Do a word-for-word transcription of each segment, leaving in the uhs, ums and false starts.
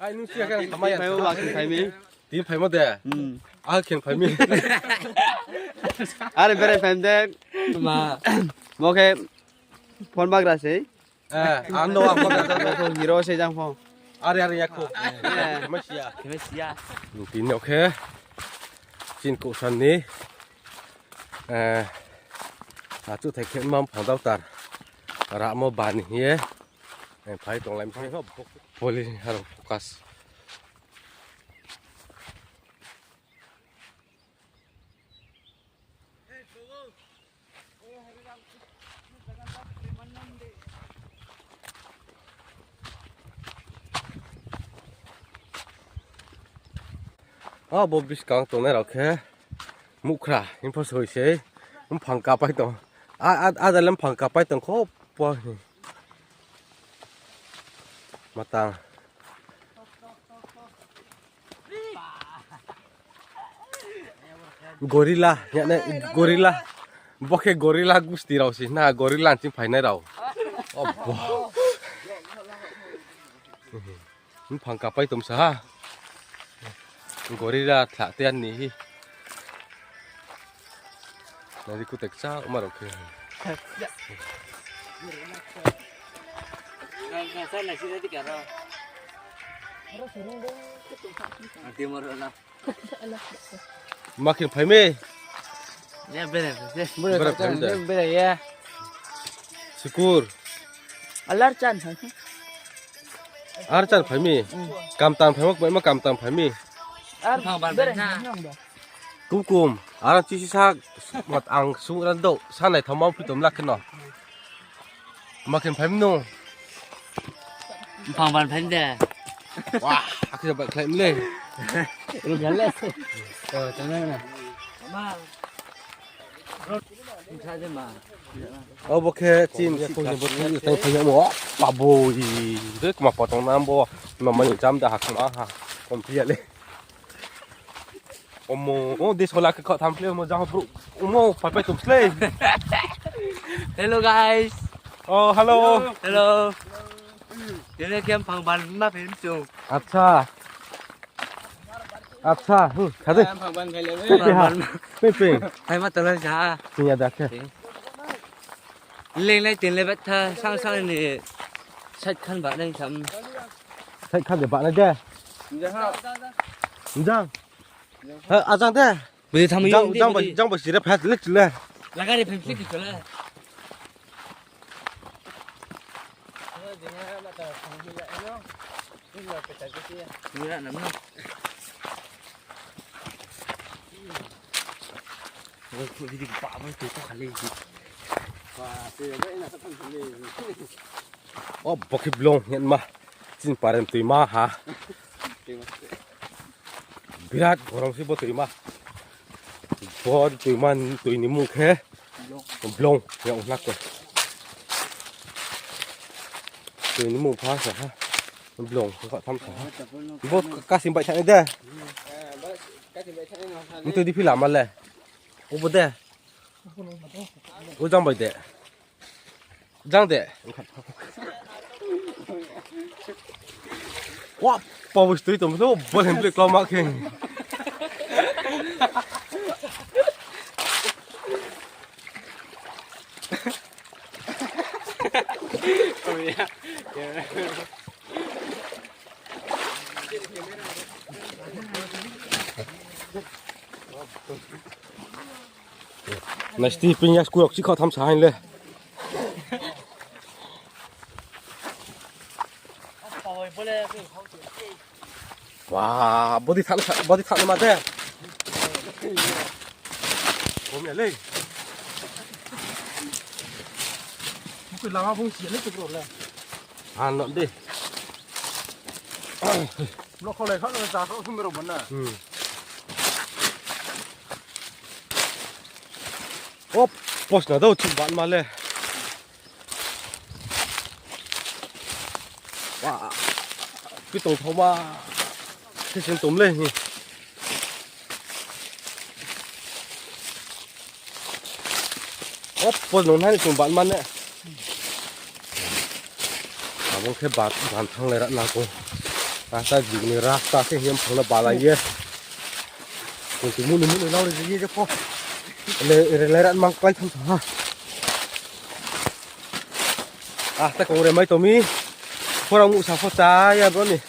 Ai, nung siya khe samai ya. Phai o, ba khe phai mi. Tini phaimo de? Hmm. Ah, khe phai mi. Are berai phai de. Ma. Bo khe phone bagra sei. Eh, ano ang bagra. Bo khe hero sei jang pho. Are, are, ya kho. Eh. Khe ma siya. Khe ma siya. Tini no khe. Chin ko san ni. Eh, achu thai khe mam phang dau tar. Ramo bani ye. Eh, phai tong lai mi se. Poli haro focus. O, bo buskang tongnai rao khe muhkhra, hing pho soi sei, mphang kapai tong. A, a, ada le mphang kapai tong kho, po. Matang. Gorilla, ya ne, gorilla. Bo khe gorilla gusti rao si na, gorilla ni ching phainai rao. Obo. Mphang kapai tong sa ha. Gorilla thla te ani hi. Nari kutek cha, uma rao khe. Ma khe phai mi? Ya, bere, bere. Bere phai mi de? Bere ya. Sukur. Alar chan phai. Ar chan phai mi? Hmm. Kamtang phai mo, ma kamtang phai mi? Ar bere phai mi. Kumkum, arang chisi sa, mat ang sung ran do, sa nai thama phi tom lak kheno. Ma khe phai mi no? Mphang ban phai de. Wah, akhe ba khlai mle. Ru gale. Oh, tang na. Ma. Sa de ma. Obo khe chin si kha ni bo tui tang phai mo. Pabo i. De kma potong na bo. Ma mani jam da ha kma ha. Kom phi ya le. Omo, o, dis hola khe kho tham khle, omo, jang bru. Omo, phai phai tum slei. Hello, guys. Oh, hello. Hello. Tini khe mphang ban ma phim chung. Acha. Acha, hmm, khade. Mphang ban phai le. Pe pe ha. Mphang ban. Pe pe. Phai ma tolai sa. Sing ya da khe. Leng lai tin le bet tha, sang sang ni side khan ba nai sam. Side khan de ba nai de. Jang. Jang. Ha, ajang de. Bini tham jang, jang bai, jang bai sire phet lik le. Lagari phem sik le. Mira nam no. Oi, khu di ba ba tu ko khali. O, bo khe blong hing ma. Chini paren tuima ha. Birat gorom se bo tuima. Bo tuima, tui ni mung khe blong hing ong lak ko. Tui ni mung pha sa ha. Blong khe kha tham sa ha. Bo kasim bai thani de. Mtui di phi lama le. Obo de. O jang bai de. Jang de. Wa, pabo stui tom so, bol hem play klau ma khe. Oh, ya. Ya. Nai sti ping ya sku yok si kho tham sa hain le. Wa, body thang sa, body thang ma de. Kom ya le. Bukui lama bung si ya le tu bro le. Ano de. Lo kholai kha no ja kha sumero mana. Hmm. Op, pos na do chum ban ma le. Wa, pi tong thoma. Khe sen tom le. Op, pos nong nani sung ban mane. Abo khe ba-, ban thang lai ra nang kho. Asa jigni rasta se hing ye mphang no balai ye. Kunti muni muni lau ri ye je pho. Le, re lai rat mang klái tham tha ha. Asa kong re mai tong mi. Khorang musa pho cha ya bro ni.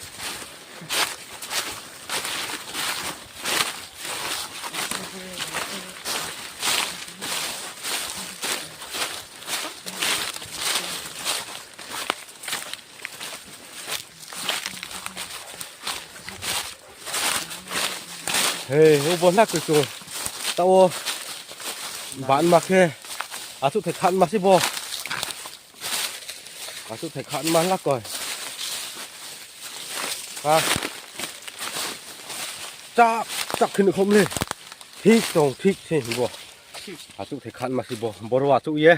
Hei, o bo hla koi chung. Taoh wo. Ban ma khe. Achouhthai khatma se bo. Achouhthai khatma hla koi. Ha. Chak, chak khe nuh khom le. Thik tong, thik se bo. Achouhthai khatma se bo. Boro achouh ye.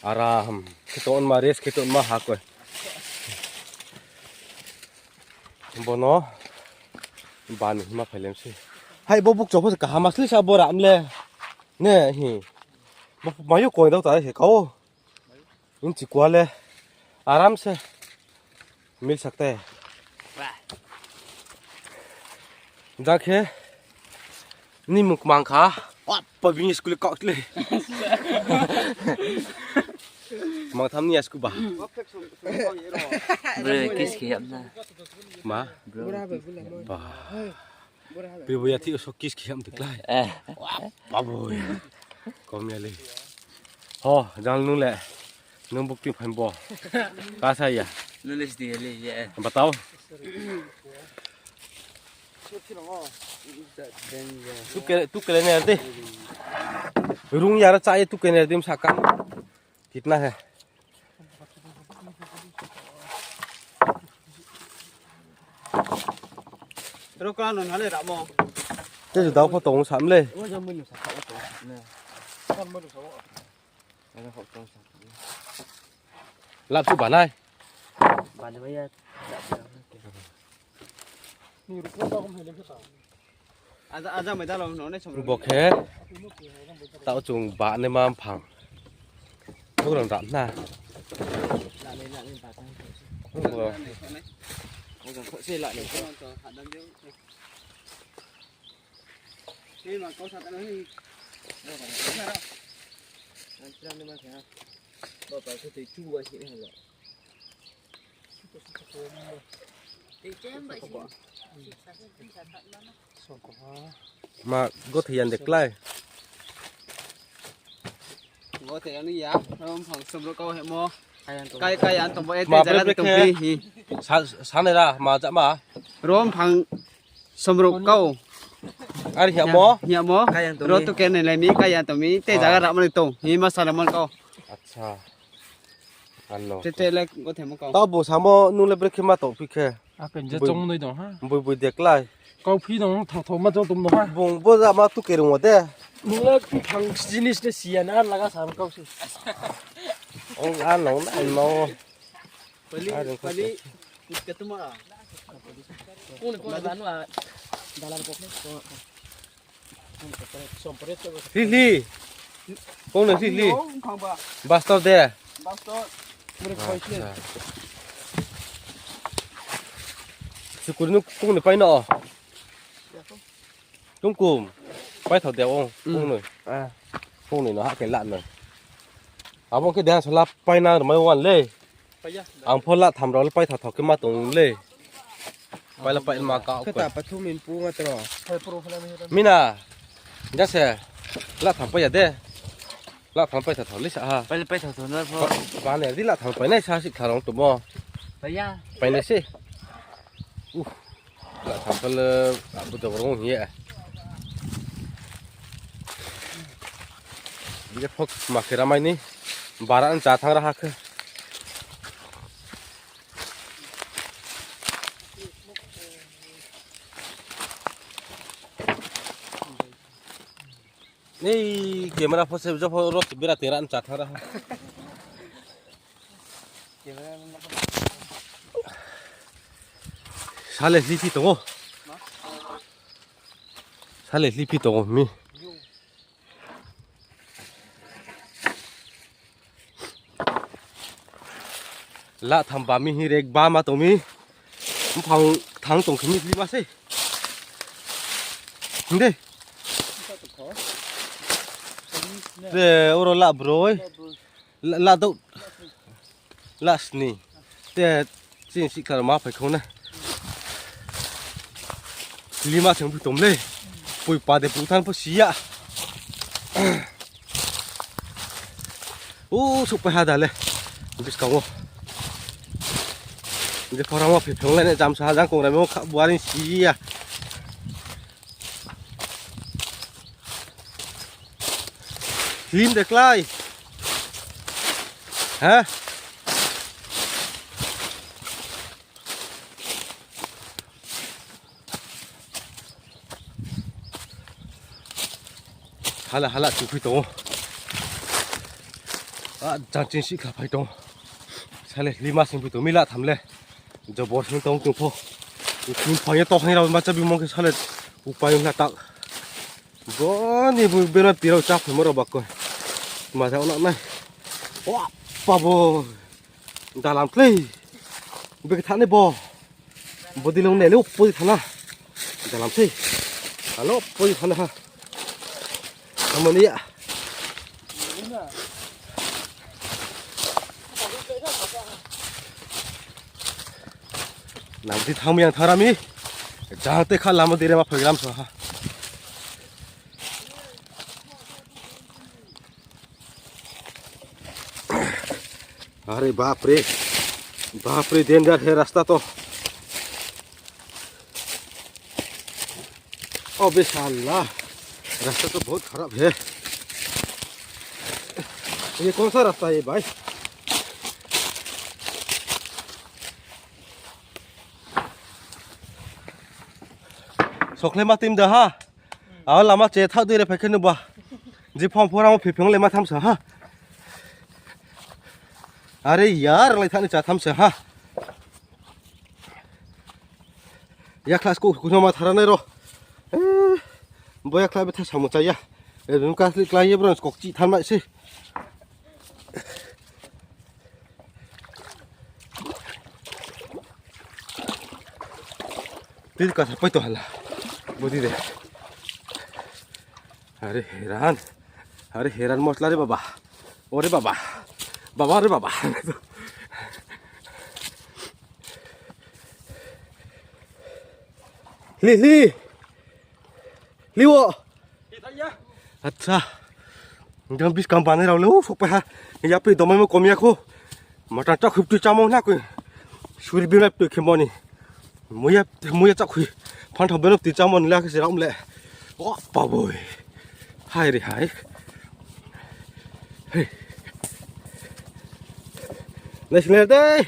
Aram khe tongma, rest khe tongma ha koi. Bono bani hima phailem se. Hai bo bukchok pho se kaham asli sa bo ram le. Ne hi. Bo mayo koi dau ta se kau. Inchi kua le. Aram se. Mil sakte. Jang khe. Ni mung kmang kha. Apa bini school kau le. Kmang tham ni ya school ba. Bre, kiss khe yam na. Ma? Bro. Ba. Bre bo ya thi so kiss khe yam de klái. Eh. Ba bo. Kom ya le. Ho, jang nung le. Nung bukti phaim bo. Kasa ya. Nung le sdi le ya. Batao. Tu ke, tu ke le ner de. Rung yara cha ye tu ke ner dim saka. Kitna hai. Ro ka non hale ramo. Te ju dau pho tong sam le. Lap su banai. Banai ya. Aja, aja mai da lo, no ne som. Bo khe. Tao chung ba ne ma phang. Program rap na. La le, la le, ba ta. Bo. Ojang kho se la le. Ni ma kau sa ta ni. Ni ma kau sa ta ni. Ba pa se tei chu ba se ni la. Ma gothai yan de klái. Gothai yan ya, rom phang somro kau hemo. Kai, kai yan tongbo, e, ma te jaga bre bre tong khe. Hi. Sa, sanai ra, ma ja ma. Rom phang somro kau. Ar hiya mo? Hiya mo. Ro tu ke nai lai mi, kai yan tong mi, te jaga ra mani tong. Hi ma sa ra man kau. Acha. Ano. Te, te le gothai mo kau. Tao bo samo nung le brekhe ma tong phi khe. Apen je chong noi dong ha. Boi boi de klái. Kau phi dong thang thong ma chong tong dong ha. Bung bo ja ma tu ke rung de. Nung le phi phang jinis de siya na laga sa kau si. Ong ano na no. Pali, pali, iska tu ma. Kung ni kung ni banu a dalan kok ni. Hli hli. Kong no hli hli. Bastor de. Bastor. Acha. Sukuri no kong ni pai no. Tungkum. Pai thao de ong. Kong no. Kong ni no ha khe la no. Abo khe de ha sola pai na rmai wan le. Ang pho la tham rao le pai thao thao khe ma tong le. Pai la pai ma ka. Khata pathum in pu nga tro. Mina. Jase. La tham pai ya de. La tham pai thao thao le sa ha. Pai le pai thao thao na pho. Ba ne di la tham pai nai sa si kharong tu mo. Pai ya. Pai nai si. Uh. La tham pha le, abo jabor ong ye. Bini phok ma khe ramai ni, bara ni cha thang ra ha khe. Ni camera pho se jopho ro bera tera ni cha thang ra ha. Sale hli phi tongo. Sale hli phi tongo mi. La tham ba mi hi rek ba ma tong mi. Mphang Thang tong khe mi lima sei. Hing de. Te oro la broi. La, la dou. La sni. Te chini sihkhla ma phai khong na. Lima seng phi tom le. Poi pa de puthan pho si ya. U, suh pai ha da le. Buskang wo. Je phorang wo phi phung le ne jam sa ha jang kong ra me wo kha buaring si ya. Hlim de klái. Ha? Hala, hala, chuphi tong ou. A, jang chini sihkhla phai tong ou. Sale, lima sing phi tong mi la tham le. Jobor sing tong tong pho. Tin phang ye tong hai rao ma cha bimong khe sale. Upai ong na tak. Bo ni bu bera pi rao cha phaimo rao ba koi. Ma ja na nai. Wa, pa bo. Dalam klei. Bek thanai bo. Bodi long ne le upoi thana. Dalam sei. Alo upoi thana ha. Amoni ya. Nang di thang yang thara mi. Jang te kha lama dire ma phai gram sa ha. अरे बाप रे, बाप रे, डेंजर है रास्ता तो। अबे साला, रास्ता तो बहुत खराब है। ये कौन सा रास्ता है भाई? Sokhlai ma tim da ha. Abo lama che thaoh dei re phai khe nuba. Ji phong phorang wo phiphiong le ma tham sa ha. Are yar lai thani cha tham sa ha. Yakhla sku kuno ma thara nai ro. Eh, bo yakhla betha samung cha ya. Eh, rung ka sli klái ye bron skok chi than mai se. Tui ka sapai to hala. Bodi de. Are heran. Are heran mosla re baba. Ore baba. Baba re baba. Li, li. Li wo. Acha. Jang bis kam banai rao le, o, sok pai ha. Ya pe domai mo kom ya kho. Matan chak khup tui chamo na koi. Suri bi lai tui khe moni. Muya, muya chak khui. Phan thao beno tui chamo ni la khe se ram le. O, pa boi. Hai re hai. Hei. Nai sing le dei.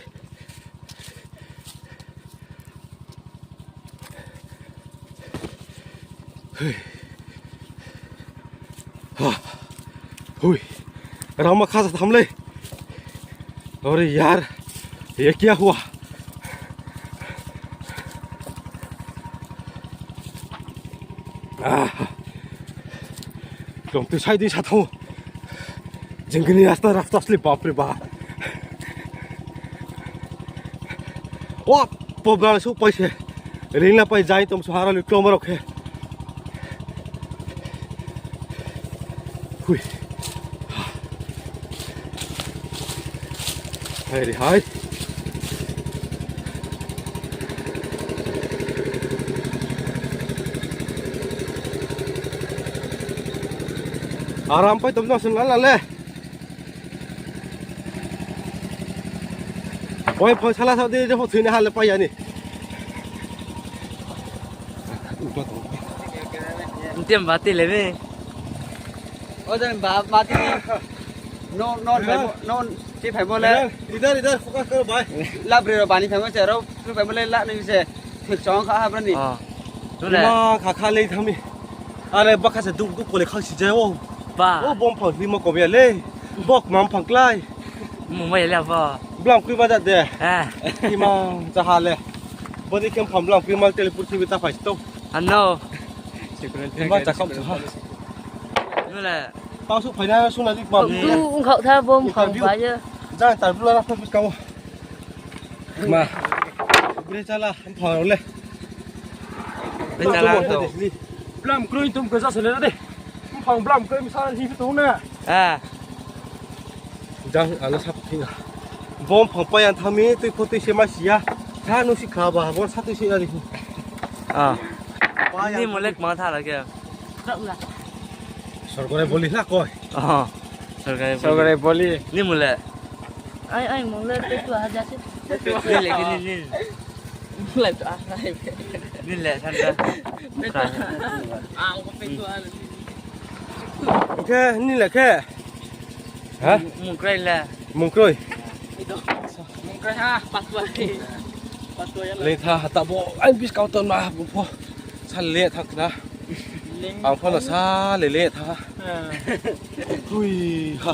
Hui. Ha. Hui. Rama khasa tham le. अरे यार, ये क्या हुआ? Ah. Dom tu sai di sa thong. Jing gini rasta rasta asli bap re bap. Wah, pobra su pai se. Ring la pai jai tom su hara lu klom rok khe. Hui. Hai re hai. Aram pai tom na sun la la le. Oi, phai sala sa di, je ho thoi na ha le pai ya ni. Ntem bati le me. O jan ba, bati ni. No, no, phai mo, no, si phai mo le. इधर, इधर, इधर focus करो भाई। Labre ro bani phai mo se, ro, phai mo le, la ni se. Thik chong kha ha bra ni. Ah. Tu le. Ma kha kha le thang mi. Are bakha se duk duk ko le khang si jai o. Ba. O bom phang ni mo ko ya le. Bok mam phang klai. Mung mai le ba. Blam kui ma da de. Eh. Ima cha ha le. Bodi kem pham blam kui ma tele purthimbi ta phai sto. Ano. Ima cha kham cha ha. Nu le. Tao su phai na su na di ma. Du ung khau tha bom phang ba ye. Jang tar bula na phai ka. Ma. Bre chala phang ro le. Chala tong. Blam kroi tum khe ja sele de. Mphang blam kroi msa hi tong na. Ah. Jang alo sap thing. Bom phang pa yang thami tui pho tui se ma si ya. Tha nu si kha ba bom sa tui se ya di. Ah. Ni mulek ma tha la khe. Sorkare boli la koi. Oh. Sorkare boli. Sorkare boli. Ni mulek. Ai, ai, mulek tu tu aja si. Ni le ni ni. Mulek tu ah. Ni le san ta. Ang ko pe tu ah. Oke, ni le khe. Ha? Mungkroi le. Mungkroi. Mungkroi ha, patwa. Patwa ya. Leng tha ha ta bo, ai bis kau ton ma bo pho. Sa le tha kna. Ang pho na sa le le tha. Hui ha.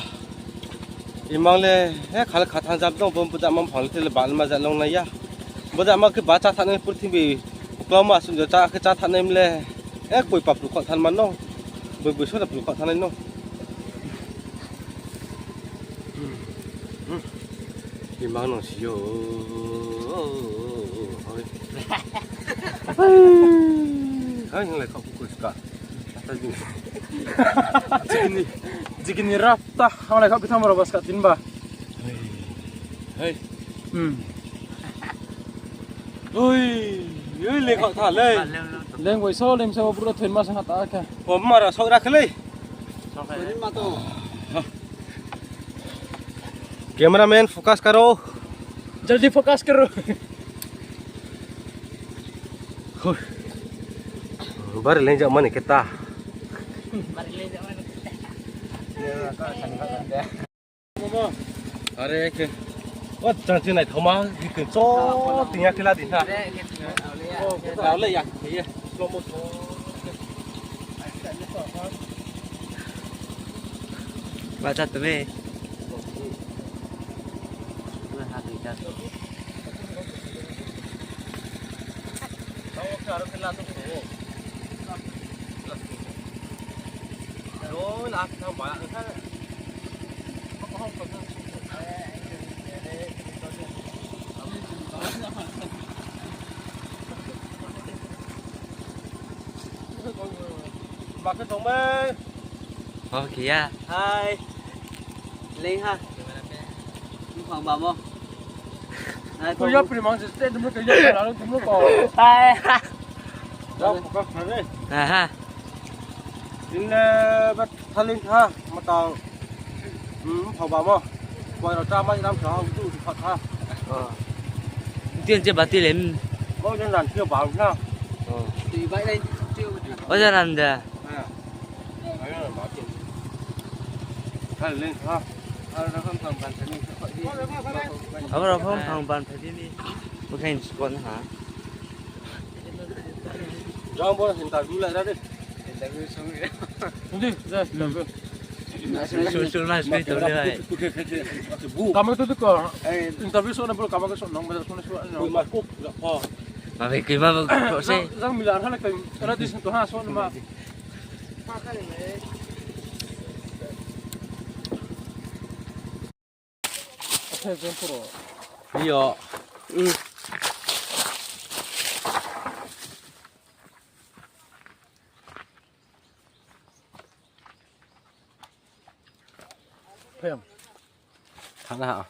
Imang le, he khal kha thang jab dong, bo buda mam phang le te le ba ma ja long na ya. Buda ma khe ba cha thanai purthimbi. Klau ma sung jo cha khe cha thanai mle. He koi pa pru kho than man no. Boi boi so da pru kho thanai no. Imang nung si yo. Hai. Hai, nung lai kha kuku ska. Jikini, jikini rap ta, ang lai kha pithang rao ba ska tin ba. Hai. Hmm. Oi, oi, le kha tha le. Leng boi so, lem so, bro, thoin ma sa ha ta kha. O mara sok ra kha le. Cameraman, focus karo. Jaldi focus karo. Bar leng jak mani keta. Are khe. O chang chinai thoma, bikun cho, tingya khela di na. O, le ya, ye. Slow motion. Ba cha tumi. Ba khe tong bai. Oke ya. Hai. Leng ha. Mphang ba mo. Hai, ko ya pri mang se te dum ko ya pri lang dum ko. Hai. Rao ko ka khare. Aha. Din le ba thaling ha ma tao. Hmm, mphang ba mo. Koi rao cha mai ram sa ha tu phat ha. Tin che ba ti le. Ko jan ran thio ba na. Ti bai lai. O jan ran da. Abo rao phang phang ban phai di ni. Bo khe ni skon ha. Jang bo interview lai ra de. Interview song. Di, just interview. Sur, sur, na, sur, sur, lai. Kama tu tu ko. Interview song na bro, kama ko song nong, bro, song na song. Koi ma ko, ko. Ma be koi ma ko se. Jang, jang mila ha na kai. Ra di song to ha song ma. Iyo. Phai ang. Thang na ha.